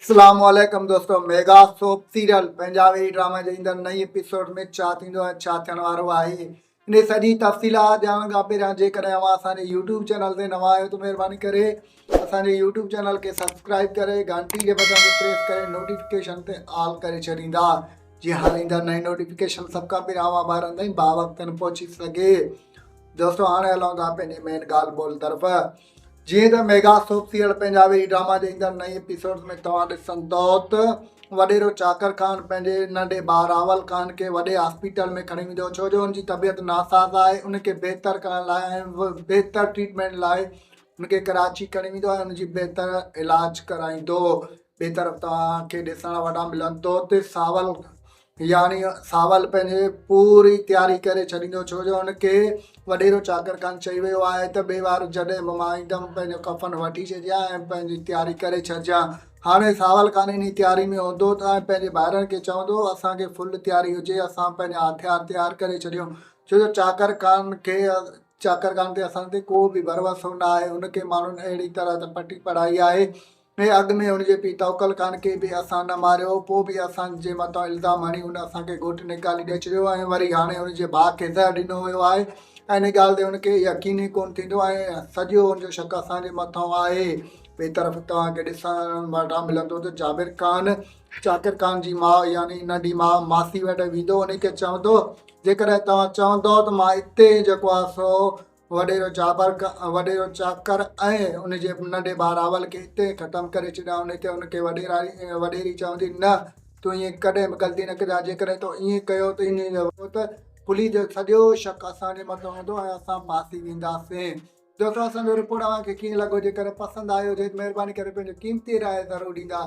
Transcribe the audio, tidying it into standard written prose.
اسلام عليڪم دوستو ميگا سوپ سيريل پنجابي ڊرامي جي ايندڙ نئين ايپيسوڊ ۾ ڇا ٿيندو ۽ ڇا ٿيڻ وارو آهي انهي سڄي تفصيلات ڄاڻڻ کان پهريان جيڪڏهن اوهان اسان جي يوٽيوب چينل تي نوان آهيو ته مهرباني ڪري اسان جي يوٽيوب چينل کي سبسڪرائب ڪري گهنٽي جي بٽڻ کي پريس ڪري نوٽيفڪيشن تي آل ڪري ڇڏيندا جيئن هر ايندڙ نئين نوٽيفڪيشن سڀ کان پهريان اوهان ٻارن تائين باوقت پهچي سگهي. دوستو هاڻي هلون ٿا پنهنجي مين ڳالهه ٻولهه طرف. جيئن ته mega soap serial Punjabi drama جي ايندڙ نئين ايپيسوڊز ۾ توهان ڏسندؤ ته وڏيرو چاڪر خان پنهنجي ننڍي ڀاء راول خان کي وڏي هاسپيٽل ۾ کڻي ويندو ڇو جو ان جي طبيعت ناساز آهي ان کي بهتر ڪرڻ لاء ۽ بهتر ٽريٽمينٽ لاء ان کي ڪراچي کڻي ويندو ۽ ان جي بهتر علاج ڪرائيندو. ٻئي طرف توهان کي ڏسڻ وٽان ملندو ته ساول يعني ساول پنهنجي پوري تياري ڪري ڇڏيندو ڇو جو هن کي وڏيرو چاڪر خان چئي ويو آهي ته ٻئي وار جڏهن به مان ايندم پنهنجو ڪفن وٺي ڇڏجان ۽ پنهنجي تياري ڪري ڇڏجان هاڻي ساول خان انهي تياري ۾ هوندو ته ۽ پنهنجي ڀائرن کي چوندو اسان کي فل تياري هجي اسان پنهنجا هٿيار تيار ڪري ڇڏيون ڇو جو چاڪر خان کي چاڪر خان تي اسان تي ڪو به ڀروسو نه آهي هن کي ماڻهن اهڙي طرح ته پٽي پڙهائي آهي ۽ اڳ ۾ هن جي پيء توڪل خان کي به اسان نه ماريو، پوء به اسان جي مٿان الزام هڻي هن اسان کي ڳوٺ نيڪالي ڏئي ڇڏيو ۽ وري هاڻي هن جي ڀاء کي زهر ڏنو ويو آهي ۽ ان ڳالهه تي هن کي يقين ئي ڪونه ٿيندو ۽ سڄو هن جو شڪ اسان جي مٿان آهي. ٻئي طرف توهان کي ڏسڻ وٽان ملندو ته جابر خان چاڪر خان جي ماء يعني ننڍي ماء ماسي وٽ ويندو ان کي چوندو جيڪڏهن توهان چوندؤ ته مان اتي جيڪو آهي سو وڏيرو جابر وڏيرو چاڪر ۽ ان جي ننڍي ڀاء راول کي اتي ختم ڪري ڇڏيان. ان تي ان کي وڏيري چوندي، نه تون ائين ڪڏهن به غلطي نه ڪجان، جيڪڏهن تو ائين ڪيو ته انهيء جو ته پوليس جو سڄو شڪ اسان جي مٿان هوندو ۽ اسان ڦاسي وينداسين. دوستو اسان جو رپورٽ اوهان کي ڪيئن لڳو جيڪڏهن پسند آيو هجي ته مهرباني ڪري پنهنجو قيمتي راء ضرور ڏيندا.